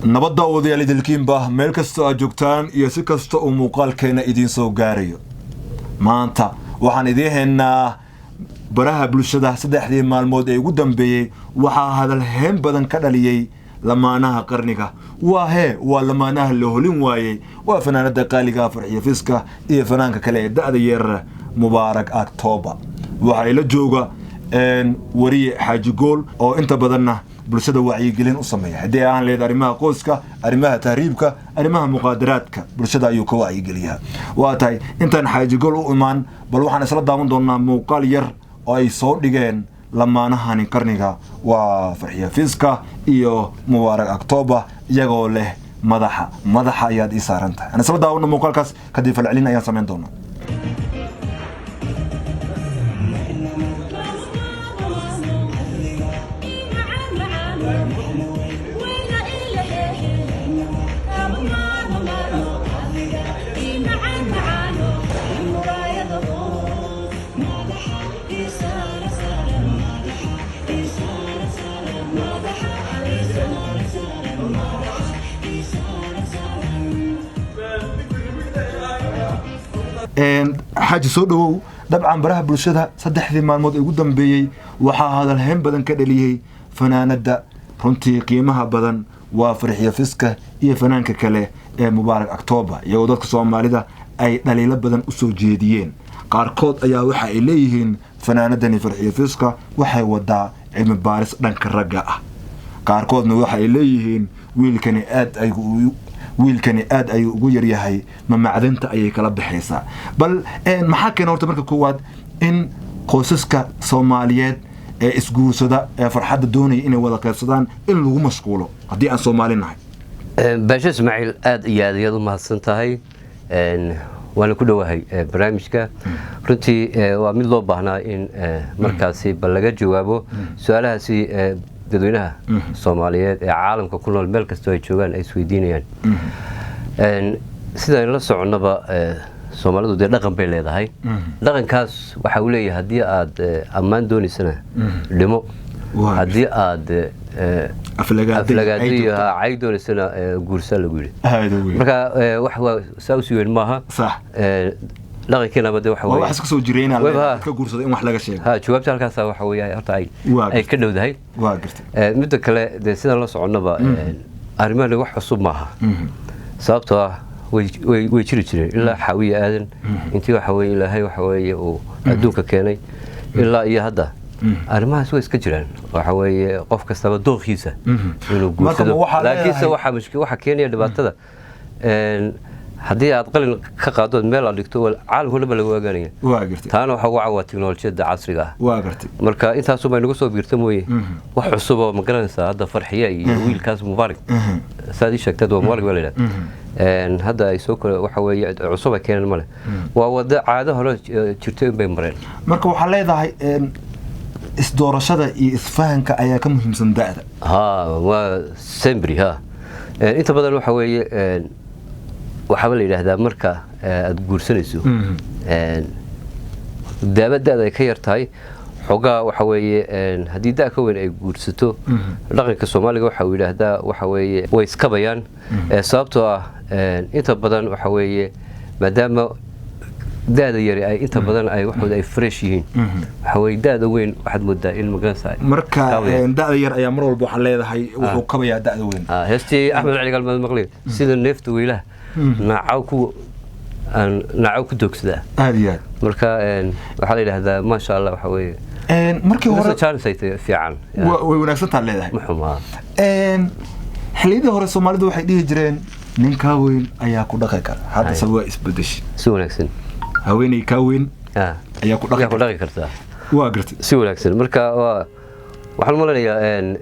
Nabadda odayaal idilkiinba meel kastoo aad joogtaan iyo si kasta uu muuqaalkeena idiin soo gaarayo, maanta waxaan idiin haynaa baraha bulshada. Saddexdii maalmood ee ugu dambeeyey waxaa hadalheyn badan ka dhaliyey lamaanaha qarniga. Waa hee, waa lamaanaha la holin waayey, waa fanaanada qaaliga Farxiyo Fiska iyo fanaanka kale ee da'da yeerara Mubaarak October. Waxaa ila jooga wariye Xaaji Gool oo inta badanna bulshada wacyigelin u sameeya, haddii aan leed arrimaha qoyska, arrimaha tahriibka, arrimaha muqaadaraadka, bulshada ayuu ka wacyigeliyaa. Waa tahay, intaan Xaaji Gool u imaan, bal waxaan isla daawan doonaa muuqaal yar oo ay soo dhigeen lamaanahani qarniga, waa Farxiya Fiska iyo Mubaarak October, iyagoo leh "Madaxa madaxa ayaad ii saaran tahay". Aan isla daawano muuqaalkaas, kadib falcelin ayaan samayn doonaa. Xaaji, soo dhawow. Dabcan baraha bulshada saddexdii maalmood ee ugu dambeeyey waxaa hadalhayn badan ka dhaliyey fanaanada runtii qiimaha badan, waa Farxiyo Fiska iyo fanaanka kale ee Mubaarak October, iyagoo dadka Soomaalida ay dhaliilo badan usoo jeediyeen. Qaarkood ayaa waxa ay leeyihiin fanaanadani Farxiyo Fiska waxay wadaa cilmi baaris dhanka ragga ah, qaarkoodna waxa ay leeyihiin wiilkani aad ayuu ugu yaryahay, ma macdinta ayay kala baxaysaa? Bal maxaa keena horta marka koowaad in qoysaska Soomaaliyeed ee isguursada ee farxadda doonaya inay wada qaybsadaan in lagu mashquulo haddii aan Soomaali nahay? Baashe Ismaaciil, aad iyo aad ayaad u mahadsan tahay, waana ku dhowahay barnaamijka. Runtii waa mid loo baahnaa in markaasi bal laga jawaabo su-aalahaasi dadweynaha Soomaaliyeed ee caalamka ku nool meel kastoo ay joogaan ay isweydiinayaan. Sidaynu la soconnaba, Soomaalidu dee dhaqan bay leedahay. Dhaqankaas waxa uu leeyahay haddii aad ammaan doonaysana dhimo, haddii aad aflagaado iyo cay doonaysana guursaa lagu yidhi. Marka wax waa saa usii weyn maaha dhaqankiinaba de waxa weeye wax iska soo jireen ka guursada in wax laga sheego. Ha, jawaabta halkaas waxa weeye horta ay ka dhowdahay. Waa gartay. Midda kale dee sidaan la soconnaba, arrimahani wax cusub maaha, sababtoo ah way jiri jireen ilaa Xaawiye Aadan intii waxa weye Ilaahay waxa weeye uu adduunka keenay ilaa iyo hadda. Arrimahaas way iska jiraan, waxa weeye qof kastaba dooqiisa inuu guursado, laakiinse waxa keenaya dhibaatada haddii aad qalin ka qaado meel aad dhigto, caalamka dhan ba laga ogaanaya. Taana waxa ugu cawaa teknolojiyadda casriga ah. Marka intaasuu bay nagu soo biirta mooye, wax cusub oo ma garanaysaa hadda Farxiya iyo wiilkaas Mubaarak, saad ii sheegtad waa Mubaarak baa la yidhahda, hadda ay soo kale waxa weeye cusub ay keeneen male, waa wada caado hore jirto in bay mareen. Marka waxaa leedahay isdoorashada iyo isfahanka ayaa ka muhiimsan da'da. Ha, waa sembri. Ha, inta badan waxa weeye waxaaba la yidhaahdaa marka aada guursanayso daaba da-da ay ka yar tahay xoogaa, waxa weeye haddii da ka weyn ay guursato, dhaqanka Soomaaliga waxa uu yidhaahdaa waxa weeye way iskabayaan, sababtoo ah inta badan waxa weeye maadaama da-da yari ay inta badan ay waxooda ay fresh yihiin, waxa weye da-da weyn waxaad moodaa in magaranaysa. Marka da-da yar ayaa mar walba waxaa leedahay wuxuu kabayaa da-da weyn. Heestii Axmed Cali Galmad maqlay, sida neefta weylaha naacaw ku aan naacaw ku doogsadaa. Aad iyo aad. Marka waxaa la yidhaahdaa maasha Allah waxa weeye markii hore chance ay tahay fiican. Way wanaagsantaa leedahay. Ma xumaa. Xilliyadii hore Soomaalidu waxay dhihi jireen nin kaa weyn ayaa ku dhaqi kara, haddase waa isbedeshay. Si wanaagsan. Haweeney kaa weyn ayaa ku dhaqi kartaa. Waa gartay. Si wanaagsan. Marka waa waxaan maleynayaa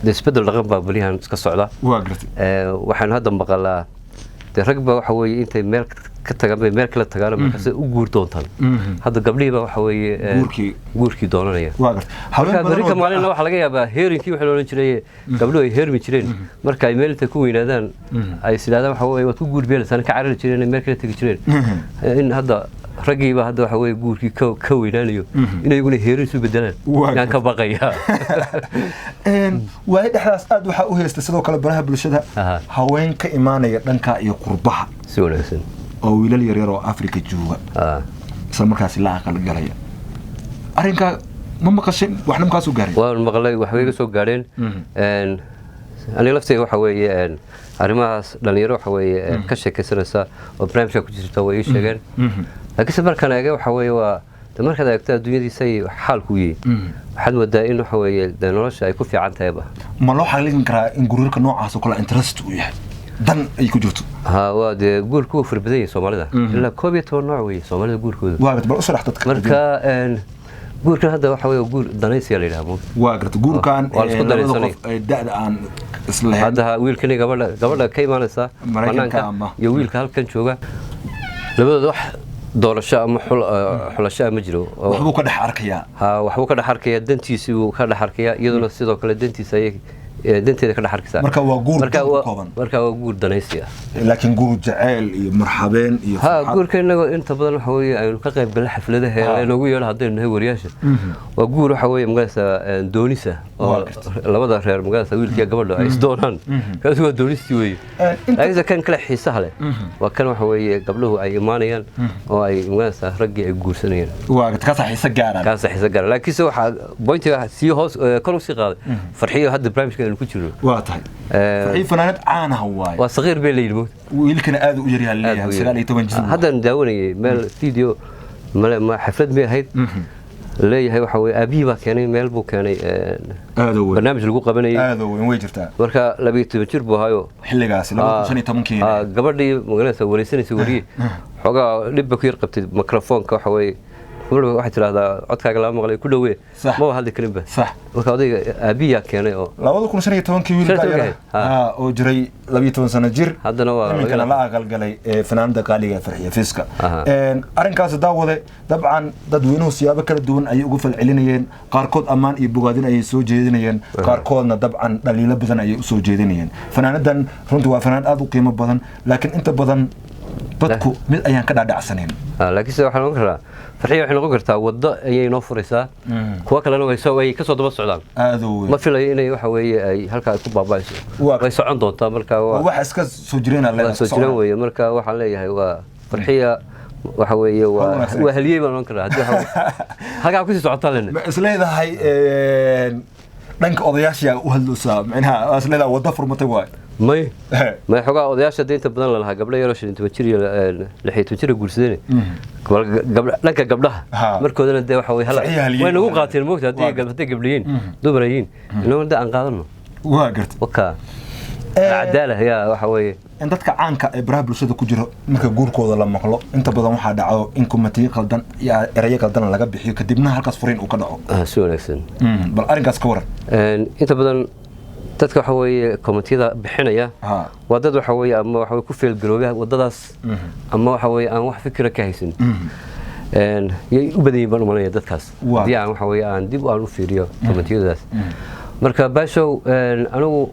de isbedel dhaqan baa beriyahan iska socda. Waa gartay. Waxaan hadda maqalaa dee rag ba waxa weeye intay meel ka tagaan bay meel kala tagaan, markaas u guur doontaan. Hadda gabdhihii baa waxa weeye guurkii doonanaya. Waa gartay. Marka berrinka maalinna waxaa laga yaabaa heerinkii waxa la odhan jiray gabdhuhu ay heermi jireen marka ay meel intay ku weynaadaan ay is yidhahdaan waxa weeye waad ku guur beelaysaan, ka carari jireen, meel kala tegi jireen, in hadda Raggiiba hadda waxa weeye guurkii ka weynaanayo inay iyaguna heerin isu bedelaan yaan ka baqayaa. Waayo dhexdaas aad waxaa u heystay sidoo kale baraha bulshada haween ka imaanaya dhanka iyo qurbaha si wanaagsan oo wiilal yaryar oo Afrika jooga isla markaasi la aqal galaya. Arrinkaa ma maqashay? Waxna makaa soo gaaray? Waan maqlay, waxbay iga soo gaadheen. Aniga lafteyga waxa weeye arrimahaas dhalinyaro waxa weeye ka sheekaysanaysa oo barnaamijka ku jirta way ii sheegeen, laakiinse markaan eega waxa weeye waa de markaad eegto adduunyadiisay xaalku yihi, waxaad moodaa in waxa weeye de nolosha ay ku fiican tahayba. Ma loo xaqiijin karaa in guryarka noocaas oo kale interest uu yahay, dan ay ku jirto? Ha, waa dee guurku wuu fara badan yahay Soomaalida, ilaa 11 nooc weeye Soomaalida guurkooda. Waa garta, bal u sharax dadka. Marka guurkan hadda waxa weeye guur danaysiya la yidhaha. Waa garta, guurkan waa la isku labada danaysanaya. qof ay da'da aan islahayn. Hadda wiilkani gabadha ka imaanaysa Maraykanka banaanka iyo wiilka halkan jooga, labadooda wax doorasho ama xulasho ma jiro. Waxbuu ka dhex arkayaa. Ha, waxbuu ka dhex arkayaa, dantiisii buu ka dhex arkayaa, iyaduna sidoo kale dantiisa ayay danteeda ka dhex arkaysaa. Marka waa guur Marka dan ku waa kooban. Marka waa guur danaysi ah. Laakiin guur jaceyl iyo marxabeen iyo ha farxad. Guurka inagoo inta badan waxa weeye aynu ka qayb galna xafladaha laynoogu yeedho haddaynu nahay wariyaasha, waa guur waxa weeye magaraysaa doonisa oo Waa garta. labada reer magaraysa wiilkiiyo gabadha ay isdoonaan, kaasi waa doonistii weeye. Laakiinse kan kale xiisaha leh waa kan waxa weeye gabdhuhu ay imaanayaan oo ay magaraysaa raggii ay guursanayaan. Waa garta, kaasaa xiise gaaraan. Kaasa xiise gaara, laakiinse waxaa pointiga sii hoos kor usii qaaday Farxiyo hadda barnaamijkan aynu ku jirno. Waa tahay. Farxii fanaanad caan ah waaye. Waa saqiir bay la yidhi moogta. Wiilkana aad u yaryahay leeyahay, 19 jir. Haddaan daawanayay meel video male ma xaflad may ahayd, leeyahay waxa weye aabihii baa keenay, meel buu keenay Aad u weyn. barnaamij lagu qabanayay. Aad u weyn way jirtaa. Marka 12 jir buu ahaayo xilligaasi 2015. Gabadhii magaranaysa wareysanaysa weriye xoogaa dhib ba ku yar qabtay mikrofoonka, waxa weeye gabadha waxay tidhahdaa codkaaga lama maqlay ku dhowee. Maba hadli karinba. Marka odayga aabihiyaa keenay oo 2015 wiil Shan iyo baa tobankii yara ahayd. Oo jiray 12 sano jir. Haddana waa iminkana la aqalgalay fanaanada qaaliga ee Farxiya Fiska. Arrinkaasi daawade dabcan dadweynuhu siyaabo kala duwan ayay uga falcelinayeen, qaarkood ammaan iyo bogaadin ayay soo jeedinayeen, qaarkoodna dabcan dhaliilo badan ayay usoo jeedinayeen. Fanaanadan runtii waa fanaanad aad u qiimo badan, laakiin inta badan dadku mid ayaan ka dhaadhacsanayn. Laakiinse waxaa noqon karaa Farxiya waxay noqon kartaa waddo ayay noo furaysaa, kuwa kalena way ka soo daba socdaan. Aad u Ma weyn. filayo inay waxa weeye ay halkaa ku baaba'ayso. Way socon doontaa marka waa wax iska soo jireen waa soo jireen weeye. Marka waxaan leeyahay waa Farxiya waxa weeye waa wanaagsan. waa haliyey baan oran karaa haddii waxa halkaa kusii socotaa lena. Ma isleedahay dhanka odayaasha u hadloosaa, micnaha waa isleedahay waddo furmatay waay? May, xogaa odayaasha deynta badan lalahaa gabdho yaroo 15 jir iyo 16 jir guursadeen. Dhanka gabdhaha markoodana dee waxa weye Farxiya haliyey way nagu waa. qaateen moogta haddii hadday gabdhiyiin dumar yihiin inaguna dee aan qaadano. Waa garta. Waka cadaala yaa waxa weeye. In dadka caanka ee baraha bulshada ku jiro marka guurkooda la maqlo, inta badan waxaa dhaco in kumatiyo qaldan iyo erayo qaldan laga bixiyo, kadibna halkaas furiin uu ka dhaco. Si wanaagsan. Bal arrinkaas ka waran. Inta badan dadka waxa weeye commentiyada bixinaya waa dad waxa weeye ama waxa weye ku feelgaroobay waddadaas ama waxa weeye aan wax fikira ka haysan. Yay u badan yihiin baan u malanaya dadkaas haddii aan waxa weeye aan dib aan u fiiriyo commentiyadaas. Marka Baashow, anigu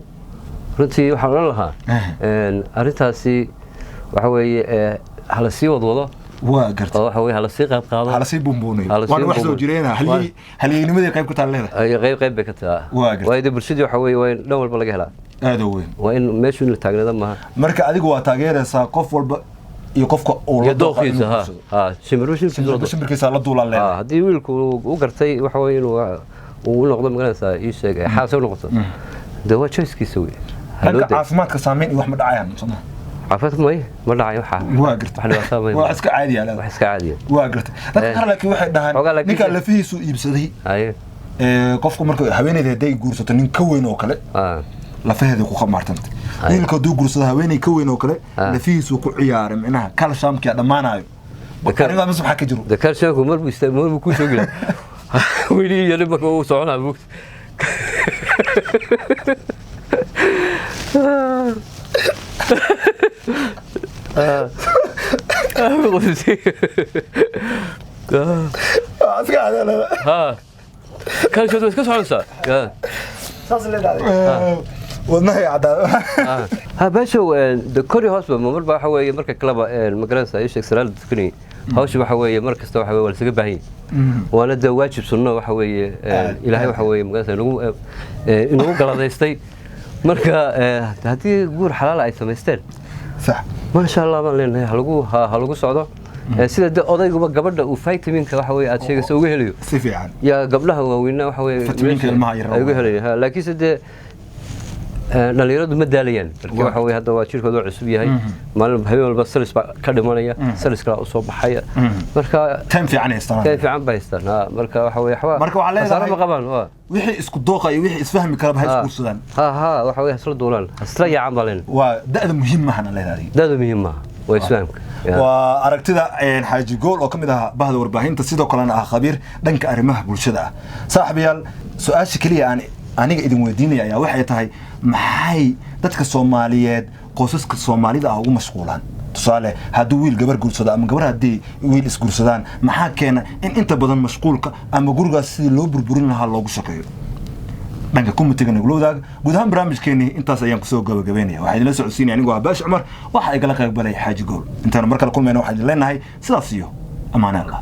runtii waxaan odhan lahaa arrintaasi waxa weeye hala sii wadwado Waa garta. oo waxa weeye hala sii qayb qaado. Hala sii bumbuunayo. Hala sii Waana wax soo bumbuunayo. jireena halyeeynimadii qayb ka taan leedahay. Ay, qayb bay ka tahay. Waa gartay. Waayo dee bulshadii waxa weeye waa in dhan walba laga helaa. Aad u weyn. Waa in meeshu in la taagnaada maaha. Marka adigu waa taageeraysaa qof walba iyo qofka uu iyo la dooqa inuu dooqiisa ha guursado. Ha, shimbirba shimbirkiisa la dooq. Shimbirkiisa la duulaan leedahay. Haddii wiilku uu u gartay waxa weeye inuu uu u noqdo magaranaysaa ii sheeg xaas u noqoto, dee waa choicekiisa wey. Ha loo Dhanka daayo. caafimaadka saameyn iyo wax ma dhacayaan sooma? Caafimaadka may ma dhacayo waxa Waa garta. wax dhibaato may. Waa iska caadi ah leedahay. Wax iska caadiya. Waa garta. Dadka qaar laakiin waxay dhahaan Xogaa laakiin ninka lafihiisu iibsaday. Haye. Qofku marka haweeneyda hadday guursato nin ka weyn oo kale, lafaheeda ku khamaartantay. Wiilka hadduu guursado haweeney ka weyn oo kale, lafihiisu ku ciyaaray, micnaha calciumka dhammaanayo. Arrintaas maxaa ka jiro? Dee calciumku mar buu mar buu kuu soo gelaa weli iyo marka uu soconaa buugta. Waa iska caadi ah leedahay. Ha, calcium waa iska soconaysaa. Saas leedahay. Wadnahay caddaa. Ha Baashow, de kori hoosba marba waxa weeye marka kaleba ma garanaysaa ii sheeg salaada tukanayay. Hawsha waxa weeye mar kasta waxa weeye waa lasaga baahan yahay, waana dee waajib sunno waxa weeye Ilaahay waxa weeye magaranaysaa inagu galadaystay. Marka haddii guur xalaala ay samaysteen, maasha Allah baan leenahay, ha lagu socdo. Sida de odayguba gabadha uu vitaminka waxa weeye aad sheegayso uga helayo, Si fiican. yaa gabdhaha waaweynna waxa weeye Fitamiinka meesha ilmaha yar ay uga helayaan. Ha, laakiinse dee dhalinyaradu ma daalayaan marka waxa weeye hadda waa jirkooda waa cusub yahay, maalin habeen walba salis baa ka dhimanaya, salis kalaa usoo baxaya, marka Time fiican haystaan. Kay fiican bay haystaan. Ha, marka waxa weeye waxba Marka waxaa khasaaro leedahay ma qabaan waa wixii isku dooqa iyo wixii isfahmi karaba ha isguursadaan. Ha, waxa weeye hasla duulaan, hasla yaacaan baa leenahay. Waa da'da muhiim mahana leedahay adiga. Da'du muhiim maaha, waa isfahamka. Ya. Waa aragtida Xaaji Gool oo ka mid ah bahda warbaahinta, sidoo kalena ah khabiir dhanka arrimaha bulshada ah. Saaxiibayaal, su-aasha keliya aan aniga idin weydiinaya ayaa waxay tahay: maxay dadka Soomaaliyeed qoysaska Soomaalida ah ugu mashquulaan? Tusaale, hadduu wiil gabar guursado ama gabar haddii wiil isguursadaan, maxaa keena in inta badan mashquulka ama gurigaas sidii loo burburin lahaa loogu shaqeeyo? Dhanka comment-iga nagula wadaag. Guud ahaan barnaamijkeenii intaas ayaan kusoo gabagabeynaya. Waxaa idinla socodsiinaya anigoo ah Baashi Cumar, waxa igala qayb galay Xaaji Gool. Intaanu mar kale kulmayna, waxaan idin leenahay sidaas iyo amaane Allah.